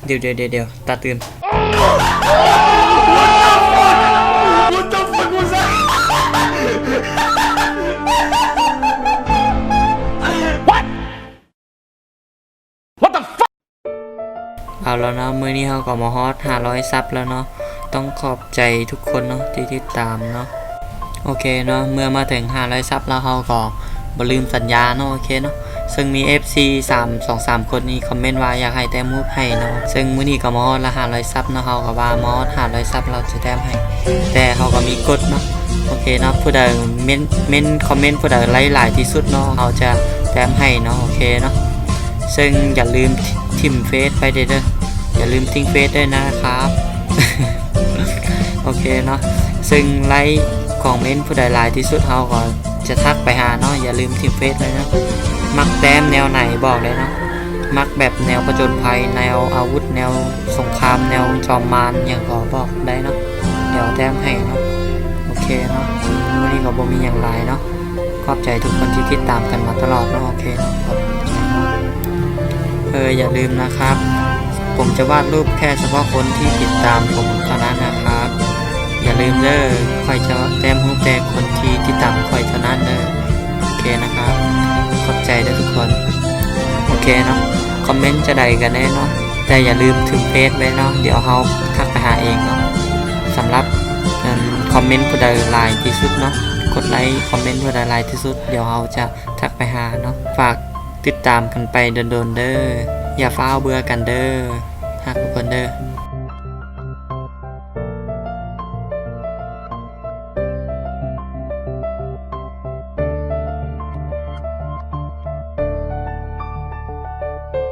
ດຽວໆໆໆ ຕາຕື່ນ. What the fuck? What the fuck was that? What? What the fuck? ເອົາລະເນາະ ມື້ນີ້ເຮົາກໍມາຮອດຫ້າຮ້ອຍຊັບແລ້ວເນາະ. ຕ້ອງຂອບໃຈທຸກຄົນເນາະທີ່ຕິດຕາມເນາະ. ໂອເຄເນາະ ເມື່ອມາເຖິງຫ້າຮ້ອຍຊັບແລ້ວ ເຮົາກໍບໍ່ລືມສັນຍາເນາະ. ໂອເຄເນາະ ເຊິ່ງມີເອັຟຊີສາມ ສອງສາມຄົນນີ້ຄອມເມັນວ່າຢາກໃຫ້ແຕ້ມຮູບໃຫ້ເນາະ. ເຊິ່ງມື້ນີ້ກໍມາຮອດລະຫ້າຮ້ອຍຊັບເນາະ ເຮົາກໍວ່າມາຮອດຫ້າຮ້ອຍຊັບ ເຮົາຈະແຕ້ມໃຫ້ ແຕ່ເຮົາກໍມີກົດເນາະ. ໂອເຄເນາະ ຜູ້ໃດເມັນ ເມັນຄອມເມັນຜູ້ໃດໄລຫຼາຍທີ່ສຸດເນາະ ເຮົາຈະແຕ້ມໃຫ້ເນາະ. ໂອເຄເນາະ ເຊິ່ງຢ່າລືມຖິ້ມເຟສໄປເດີ້ ຢ່າລືມຖິ້ມເຟສດ້ວຍນະຄັບ. ໂອເຄເນາະ ເຊິ່ງໄລຄອມເມັນຜູ້ໃດຫຼາຍທີ່ສຸດ ເຮົາກໍຈະທັກໄປຫາເນາະ. ຢ່າລືມຖິ້ມເຟສເລີຍເນາະ. ມັກແຕ້ມແນວໃດບອກໄດ້ເນາະ ມັກແບບແນວຜະຈົນໄພ ແນວອາວຸດ ແນວສົງຄາມ ແນວຈອມມານ ຫຍັງກໍບອກໄດ້ເນາະ ດຽວແຕ້ມໃຫ້ເນາະ. ໂອເຄເນາະ ມື້ນີ້ກໍບໍ່ມີຫຍັງຫຼາຍເນາະ. ຂອບໃຈທຸກຄົນທີ່ຕິດຕາມກັນມາຕະຫຼອດເນາະ. ໂອເຄເນາະ ເອີ ຢ່າລືມນະຄັບ ຜົມຈະວາດຮູບແຄ່ສະເພາະຄົນທີ່ຕິດຕາມຜົມເທົ່ານັ້ນນະຄັບ. ຢ່າລືມເດີ້ ຂ້ອຍຈະແຕ້ມຮູບແຕ່ຄົນທີ່ຕິດຕາມຂ້ອຍເທົ່ານັ້ນເດີ້. ໂອເຄນະຄັບ ຂອບໃຈເດີ້ທຸກຄົນ. ໂອເຄເນາະ ຄອມເມັນຈະໃດກໍໄດ້ເນາະ ແຕ່ຢ່າລືມຖິ້ມເຟສໄວ້ເນາະ ດຽວເຮົາທັກໄປຫາເອງເນາະ. ສຳລັບ ເອີ່ມ ຄອມເມັນຜູ້ໃດຫຼາຍທີ່ສຸດເນາະ ກົດໄລຄອມເມັນຜູ້ໃດຫຼາຍທີ່ສຸດ ດຽວເຮົາຈະທັກໄປຫາເນາະ. ຝາກຕິດຕາມກັນໄປດົນໆເດີ້ ຢ່າຟ້າວເບື່ອກັນເດີ້ ຮັກທຸກຄົນເດີ້.